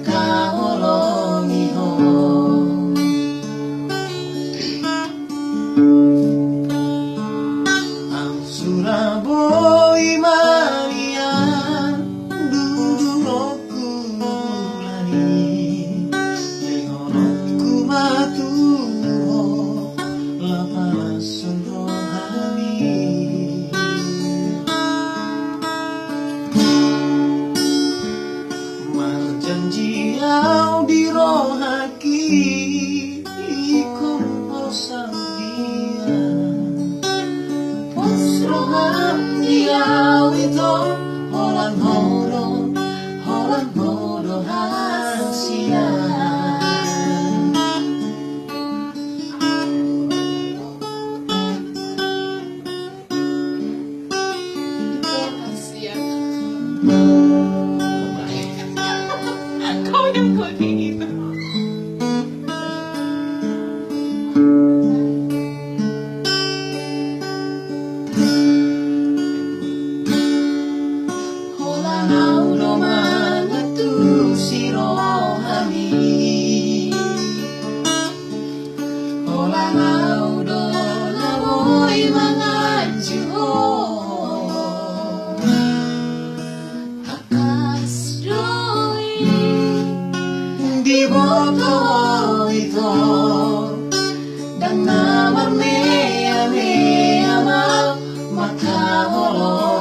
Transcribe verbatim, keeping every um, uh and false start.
Taholongi ho. Ahu sura boi malian, dung dungokku mulai, lehononku ma tu ho, lapalas sun rohami. Marjanji ahu di rohaki, ingkon pos ahu di roham. Pos roham di ahu ito, holan ho do, holan ho do hasian. Kau yang kau kayak gitu. Holan ahu do mangantusi rohami. Holan ahu do na boi manganju ho. Tangkas do i diboto ho ito, ndang na marmeamea ma mangkaholongi.